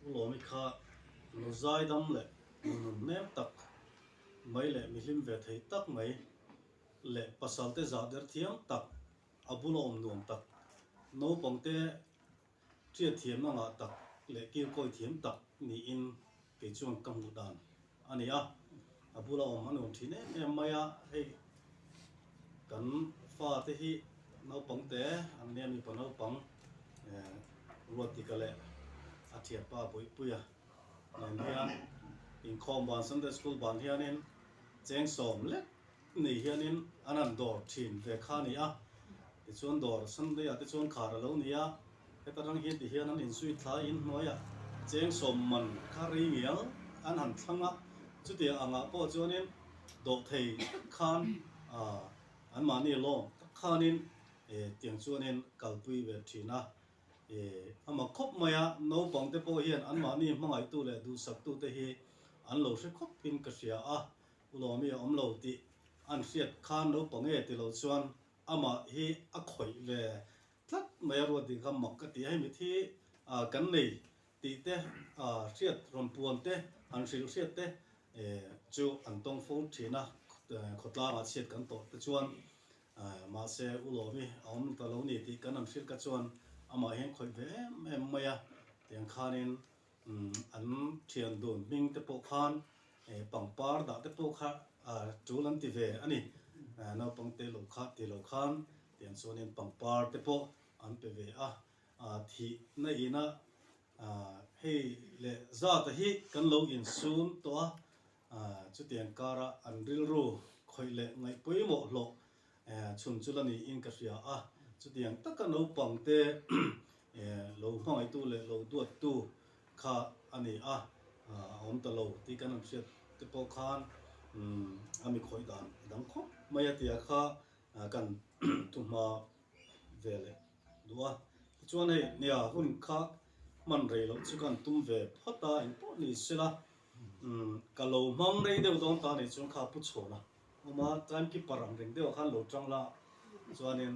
U Lawmi kha nu zaidam leh nu nun hnem tak mai leh mihlim ve thei tak mai leh pasalte zah der thiam tak, a bula awm nuam tak, naupangte Hriat thiamna ngah tak leh kilkawi thiam tak niin kei chuan ka hmuh dan a ni a, a bula awm a nuam thin em em mai a, hei kan fate hi naupang te an nia mipa naupang Ruatika leh a thianpa Bawihpuia nen hian inkhawm ban Sunday School ban hianin cheng sawm lek nei hianin an han dawr thin ve kha a ni a, tichuan dawr Sunday ah te chuan khar a lo ni a, heta rang hian ti hian an inzui thla in hnuaiah cheng sawm man kha rei ngial an han thlang a, chutiang angah pawh chuanin dawhthei tak khan ah anmahni lawm tak khanin eh tiang chuanin kalpui ve thin a, eh a mak khawp mai a, naupang te pawh hian anmahni hmangaihtu leh duhsaktute hi an lo hre khawpin ka hria a. U Lawmi a awm lo tih an hriat khan naupang e ti lo chuan amah hi a khawih ve tlat mai a ruat ding kha mak ka ti a, hemi thi kan nei tih te hriat rawn puan te han hrilh hriat te chu an tawng fo thin a, khawtlangah chhiat kan tawh te chuan mahse U Lawmi a awm ta lo ni tih kan han hrilh ka chuan amah hian khawih ve em em mai a, tiang khanin An thian dun hming te pawh khan pangpar dah te pawh kha tul an ti ve a ni. Naupang te lo kha ti lo khan tiang chuanin pangpar te pawh an pe ve a. Thihna ina hei leh zata hi kan lo insun tawh a, chutiang kara an rilru khawih leh ngaih pawimawh hlawh Chhun chu la niin ka hria a, chutiang taka naupangte lo hmangaihtu leh lo duattu kha a ni a, a awm ta lo tih kan han hriat te pawh khan a mi khawih dan a dang khawp mai a tia kha kan thuhma ve leh duh a. Tichuan hei nia hun kha hman rei loh chu kan tum ve phawt a, engpawh ni sela ka lo hmang rei deuh dawn ta nih chuan kha pu chhawn a. Awma time keeper ang reng deuhah khan lo tang la, chuanin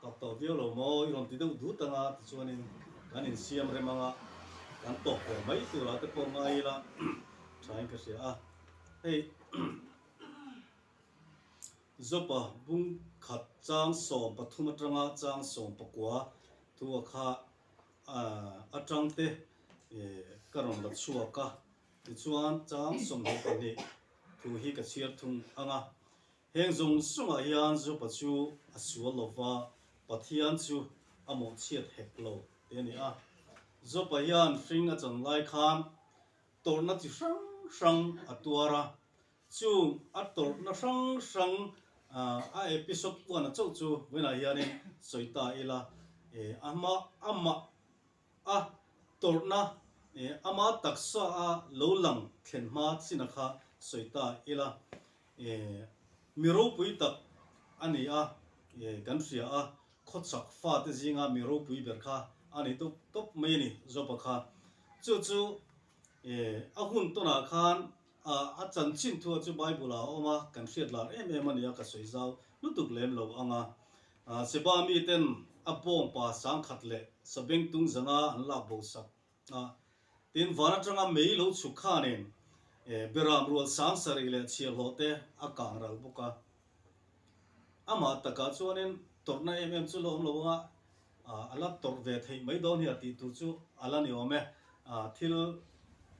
tawk tawh viau lo maw i rawn ti deuh dut anga tichuanin kan insiam rem anga kan tawk ve mai turah te pawh ngai ila thain ka hria a. Hei Jopa bung khat chang 13 atanga chang 19 thua kha atang te ka rawn la chhuak a, tichuan chang 22 Thu hi ka chhiar thung ang a, heng zawng zawngah hian Jopa chu a sual lo va, Pathian chu a mawhchhiat hek lo te a ni a. Jopa hian hring a chan lai khan tawrhna chi hrang hrang a tuar a, chung a tawrhna hrang hrang a episode uana chauh chu vawiinah hianin sawi ta ila, amah amah A tawrhna ama taksa a lo lang thlen hma china kha sawi ta ila, mi ropui tak a ni a, kan hria a, khawchhak fate zinga mi ropui ber kha a ni tawp tawp mai a ni Jopa kha. Chu chu a hun tawnah khan a chanchin thua chu Bible ah a awm a, kan hriat lar em em a ni a, ka sawi zau lutuk lem lo ang a. Seba miten a bawngpa sangkhat leh sabengtung zanga an lak bo sak a, tin van atanga mei lo chhuk khanin beram rual sangsarih leh chhiahhlawh te a kang ral bawk a. Amah takah chuanin tawrhna em em chu la awm lo anga a la tawrh ve theih mai dawn hi a tih tur chu a la ni awm e. Thil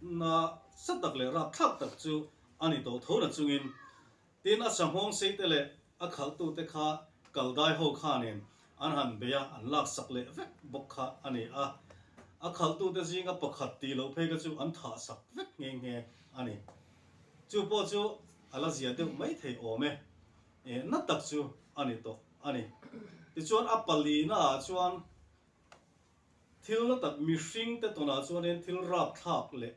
na sa tak leh rapthlak tak chu a ni tawh tho na chungin Tin, a sanghawng seite leh a khalhtute kha kaldai ho khanin an han bei a, an laksak leh vek bawk kha a ni a. A khalhtute zinga pakhat tih loh phei kha chu an thahsak vek nghe nghe a ni. Chu pawh chu a la zia deuh mai thei awm e. Na tak chu a ni tawh a ni. Tichuan a palinaah chuan Thil na tak mihring te tawnah chuanin thil rapthlak leh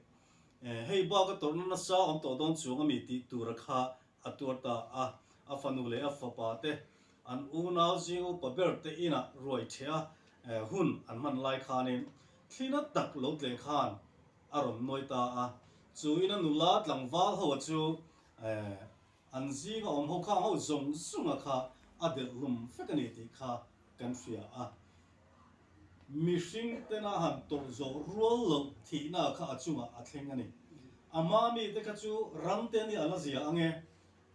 hei bak a tawrhna nasa awm tawh dawn chuang a mi tih tura kha a tuar ta a. A fanu leh a fapa te an unau zing upa ber te inah ruai ṭheh a hun an hman lai khanin thli na tak lo tleh khan a rawn nuai ta a. Chu ina nula tlangval ho chu an zinga awm ho khang ho zawng zawnga kha a delh hlum vek a ni tih kha kan hria a. Mihring tena han tawrh zawh rual loh thihna kha a chungah a thleng a ni. A hma mite kha chu ram te nia a la zia ang e,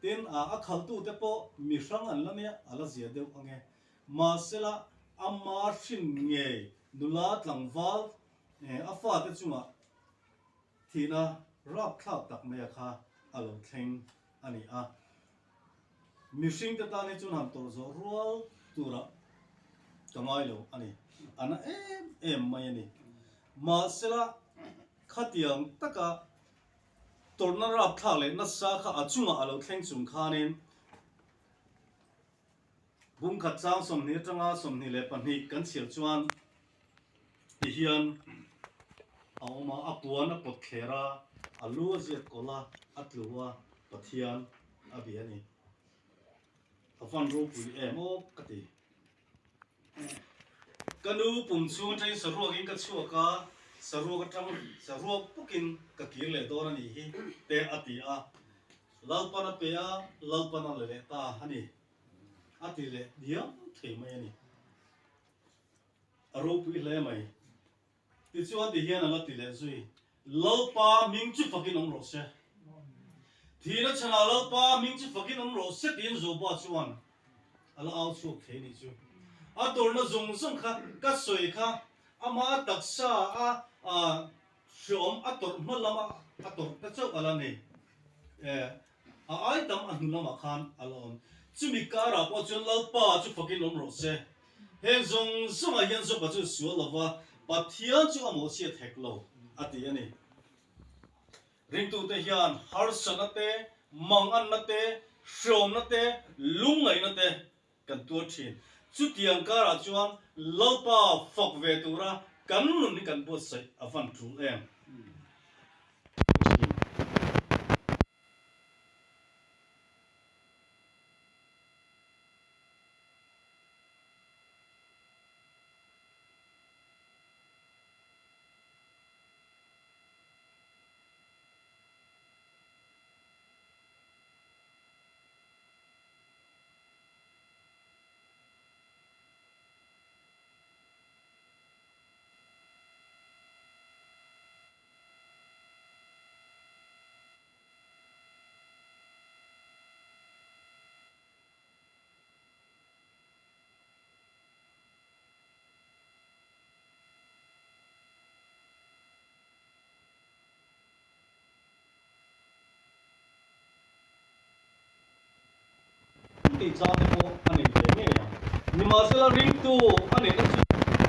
tin a a khalhtute pawh mi hrang an la nia a la zia deuh ang e. Mahsela ama hrin ngei nula tlangval a fate chungah thihna rapthlak tak maia kha a lo thleng a ni a. Mihringte tan hi chuan han tawrh zawh rual turah ka ngai lo a ni. A na em em mai a ni. Mahsela khatiang taka tawrhna rapthlak leh nasa kha a chungah a lo thleng chung khanin bungkhat chang 20 atanga 22 kan chhiar chuan Ti hian a awm a, a puan a pawt thler a, a lu a ziat kawlh a, a tlu a, Pathian a bia a ni. A van ropui em aw ka ti. Ka nu pum chhung atangin saruakin ka chhuak a, saruak atang saruak pukin ka kir leh dawn a nih hi te a ti a. Lalpan a pe a, Lalpan a la leh ta a ni. A ti leh diam thei mai a ni. A ropui hle mai. Tichuan ti hian a la ti leh zui, Lalpa hming chu fakin awm rawh se. Thihna chhanah Lalpa hming chu fakin awm rawh se tiin Joba chuan a la au chhuak thei nih chu. A tawrhna zawng zawng kha ka sawi kha ama taksa a hreawm a tawrh hma lama a tawrh ta chauh a la ni. A ai tam a hnu lamah khan a la awm. Chumi karah pawh chuan Lalpa chu fakin awm rawh se. Heng zawng zawngah hian Joba chu sual lo va, Pathian chu a mawhchhiat hek lo, a ti a ni. Ringtute hian harsatna te, manganna te, hreawmna te, lungngaihna te kan tuar thin. Chutiang karah chuan Lalpa fak ve tura kan nun hi kan buatsaih a van tul em? Thin. Tih chang te pawh a nei ve ngei ang. Nimahsela ringtu a neihna chu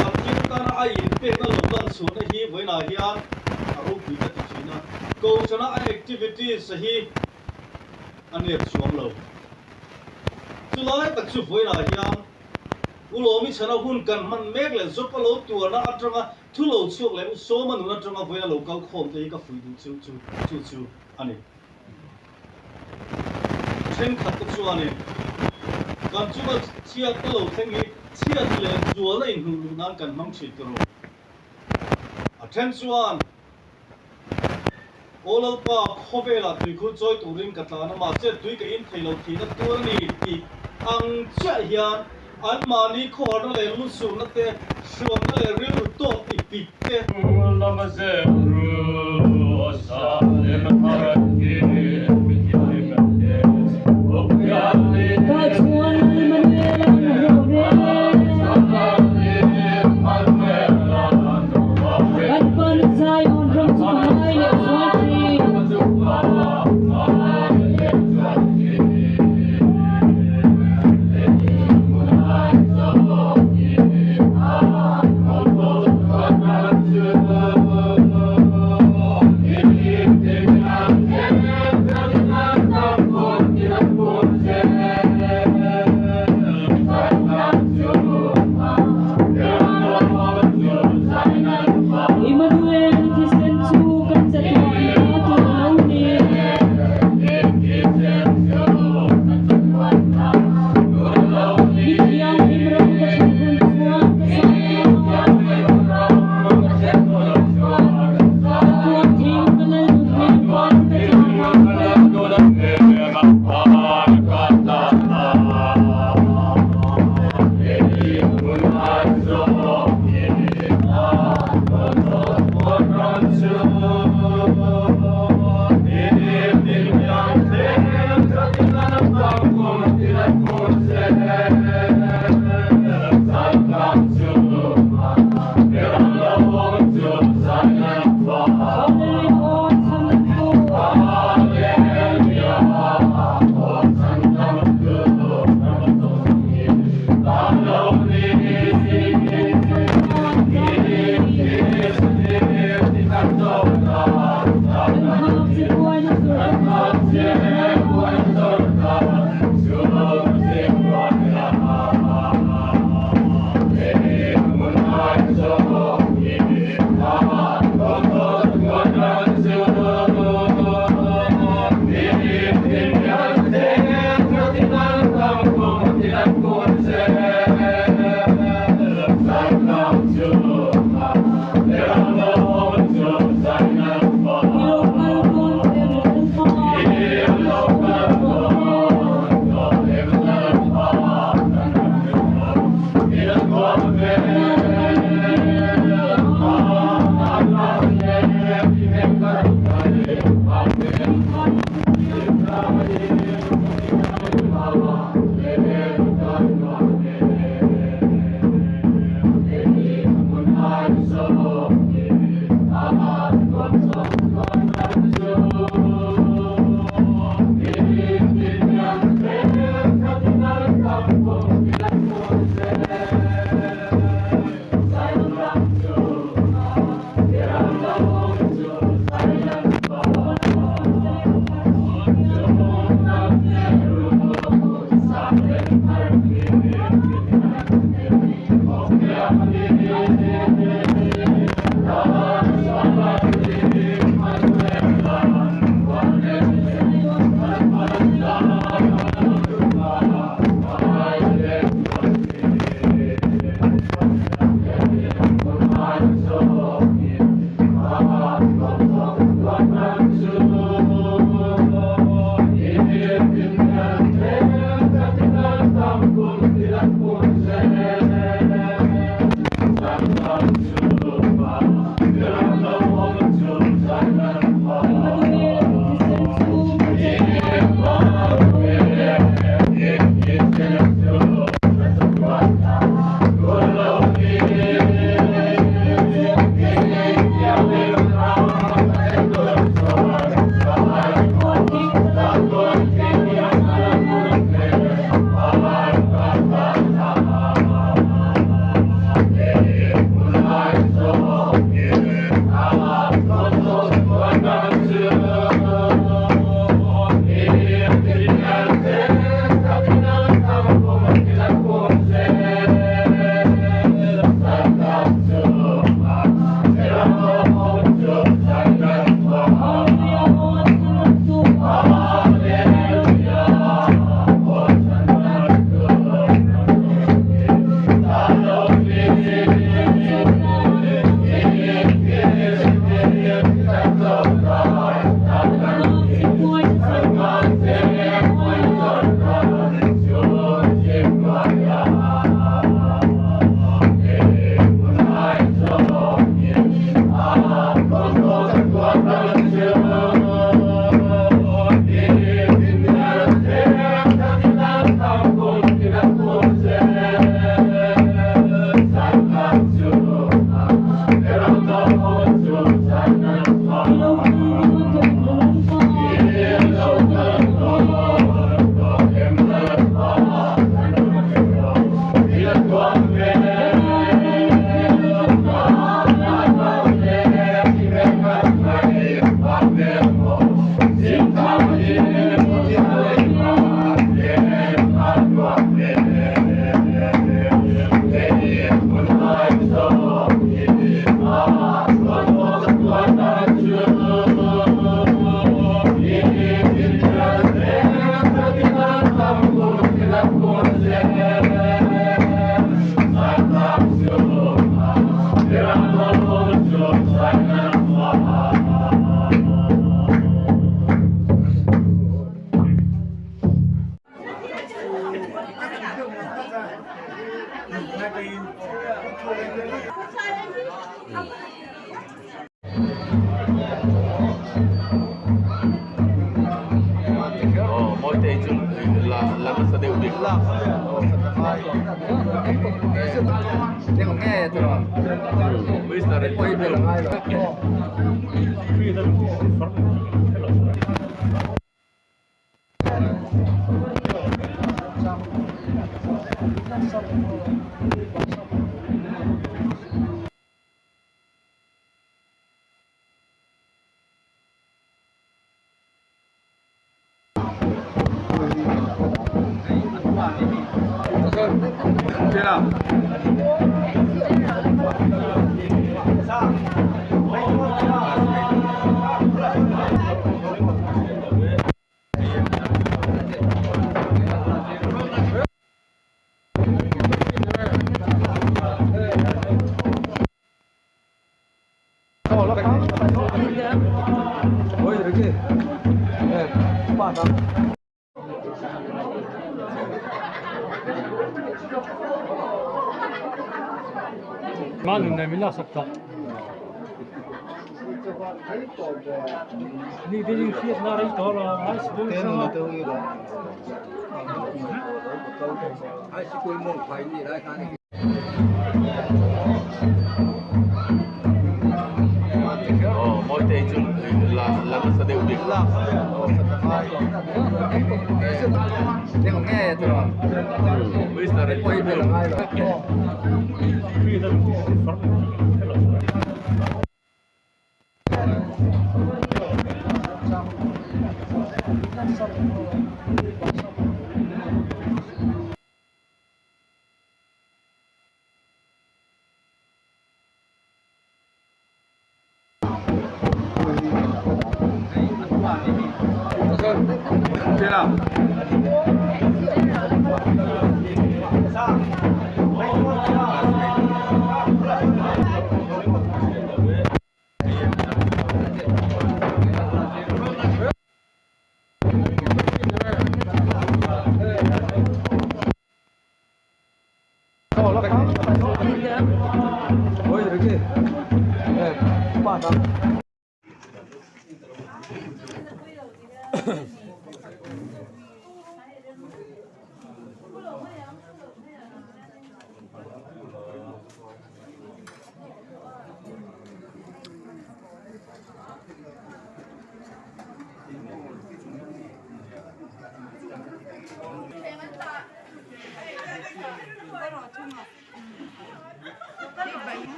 Pathian tana a inpekna lo lan chhuahna hi vawiinah hian a ropui ka ti thin a. Kohhrana a activities hi a nep chuang lo. Chulai tak chu vawiinah hian Ulawmi chhana hun kan hman mek leh Jopa lo tuarna atanga thu lo chhuak leh Usawma nun atanga vawiina lo kal khawm te hi ka fuih duh chu chu chu chu a ni. Thenkhat te chuanin kan chunga chhiat ka lo thleng hi chhiat leh zual a inhnuh luh nan kan hmang thin tawh rawh. A then chuan Aw Lalpa, khawvelah tuikhur chawi turin ka tlan a, mahse tui ka in thei lo thihna tur a ni tih ang chiah hian anmahni khawharna leh lusurna te, hruamna leh rilru tawk ipik te,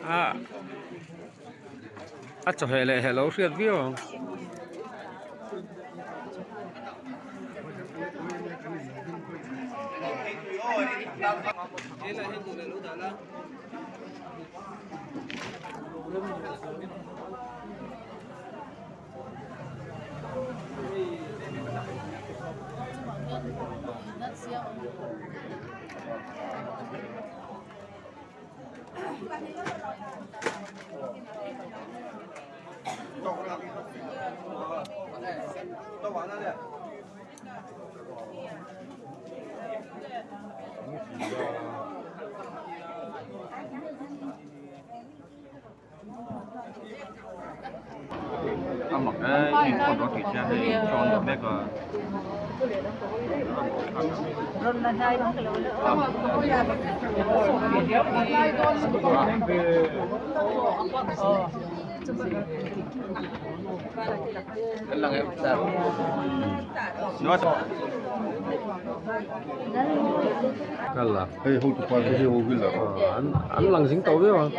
A a chawhmeh leh heh lo hriat viau ang. An lang zing tawh viau ang.